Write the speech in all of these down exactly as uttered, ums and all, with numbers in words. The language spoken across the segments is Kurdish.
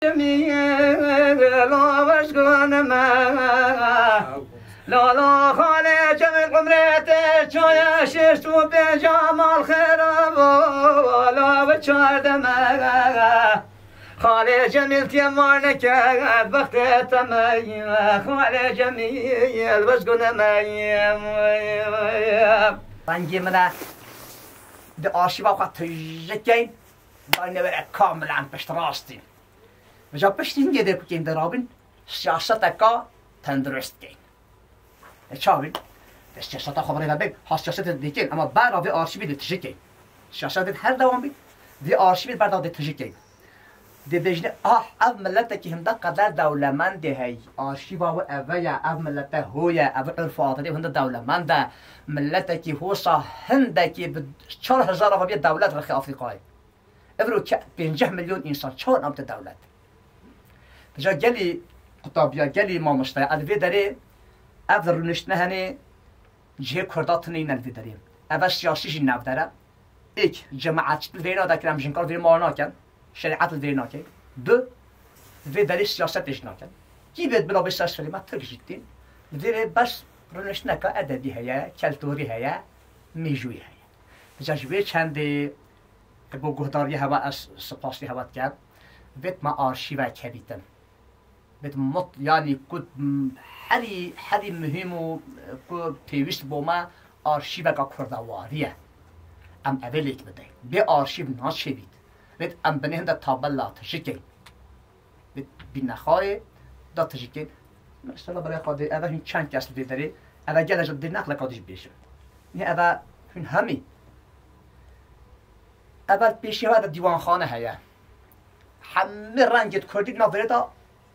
Cemîl, laweş gane me. Lala Xalê Cemîl umrê te çaya şêst û pênca mal xêra bo, lawe çardeme. Xalê Cemîl tiye mar neket, bextê te me. Xalê Cemîl, weş gune me. Rengê min e. Di arşîva xwe tijikên, dayne were kamilen piştrastîn. Vêca piştî hingê dê ku kêm derabin, siyaseteka tendurist kên. E çavin? De siyaseta xwe birêve bek, ha siyasetê dikin, ama bera vê arşîvê de tijikên. Siyasetê her dewam bî, vê arşîvê berda de tijikên. Dê bêjine, ah, ev miletekî hinde qeder dewlemendê hey. Arşîva wî eve ye, ev milete ho ye, ev urf û adetê hinde dewlemend e. Miletekî hosa hindekî bi çar hezar ava bê dewlet rixê Afrîkayê. Evro ke-, pênceh milyon însan çawa nabte dewlet? Vêca gelî qutabiya, gelî mamosteya, ez vê derê ev rûniştine henê cihê Kurda tune yîne li vê derê. Ev e siyasî jî navdere. Êk, cemaetçî li vê nadekirin, em jinkar vê mala nakin, şerîet li vê nakin. Du, vê derê siyasetê jî nakin. Kî vê bila bê ser serê me Tirk jî tîn. Li vê rê bes rûniştineka edebî heye, keltûrî heye, mêjûyî heye. Vêca ji vê çendê Bo guhdariyê hewa ez spasî hewa dikem. Vêt me arşîvek hebîtin. Vêt mut, yanî ku m-, herî, herî muhîm û, e, ku pêwîst bo me arşîveka kurdewarî ye. Em evê lêk bidin. Bê arşîv naçêbît. Vêt em binê hinde tabela tijikê. Bi, bi nexayê da tijikên. Mesela berê xwe dê, eve hûn çend kes li vê derê, eve gelek ji dê neqleka dij bêjim. Nê eve hûn hemî. Eve pêşî hewa de dîwanxane heye. Hemî rengê kurdî nav vêrê de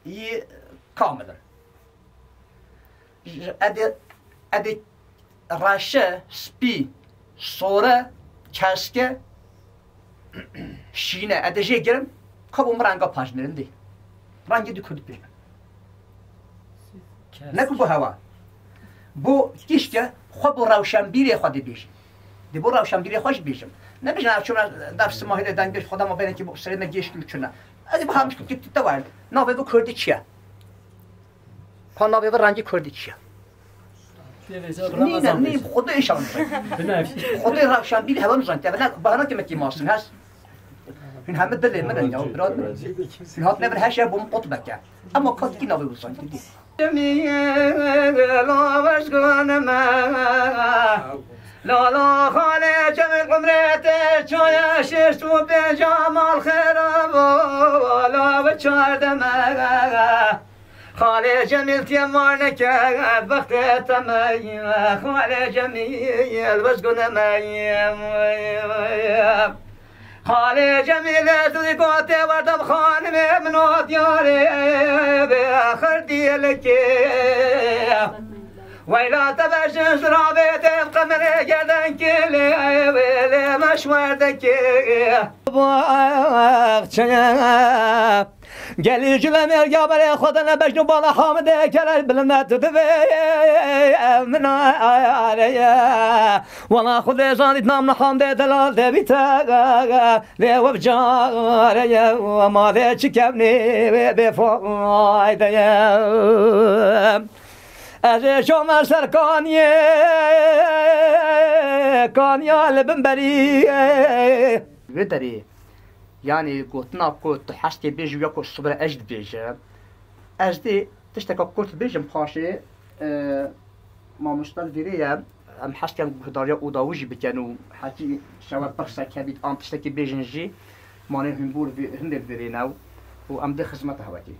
yî kamil in. Edê, edê reşe, spî, sore, keske, şîne. Edê jê girim, ka bo min renga pajnirindê. Rengê di kurdî pêşin. Ne ku bo hewa. Bo kişke xwe bo rewşenbîrê xwe dibêjin. Dê bo rewşenbîrê xwe jî bêjim. Nebêjin, "Çuna dev simahîlê dengê xwe dema bêne ki bo serê me gêşt û çuna." Edê bo hemiş ki te warin. Navê bo kurdî çi ye? Pa navê vê rengê kurdî çi ye? Nîne, nî, Xwedê inşallah nizanî. Xwedê rewşenbîrî hewa nizanî. Tevene bahana ke me kî masin hes. Hûn hemî dilê min in ya, bira min. Hûn hatine vir her şey bo min qut beke. Ema katkî navê wî zanî. Lala weş gane me. Lala Xalê Cemîl umrê te çaya şêst û pênca mal xêra bo, lala we çardeme. Xalê Cemîl tiye mar neket, bextê te me ye. Xalê Cemîl, weş gune me ye. Xalê Cemîl, ez wî gotê, werde bi xanimê min o diyarê, bê xir diyelekê. Weyla te bejin ji ravê te bi qemerê gerdenkê lê, wê lê meş werdekê. Baxçe. Gelî ji ve mêrga berê xwe de nebejn û bala Hamidê kerel bilinde tu divê min areye. Wala Xwedê zanît nam nihan dê delal dê bîte. Lê we bi careye, ma dê çi kevnê wê bê fayde ye. Ez ê şome ser kaniyê, kaniya li bin berî. Vê derê, yanî gotina ku tu hestê bêjî ya ku sibire ez dibêjim. Ez dê tişteka kurt bêjim paşê, e, mamoste li vêrê ye. Em hest dikin guhdariya oda wî jî bikin û hekî şewe pirsek hebît an tiştekî bêjin jî, manê hûn bûr vê, hindê li vêrê ne û em dê xizmeta hewe kî.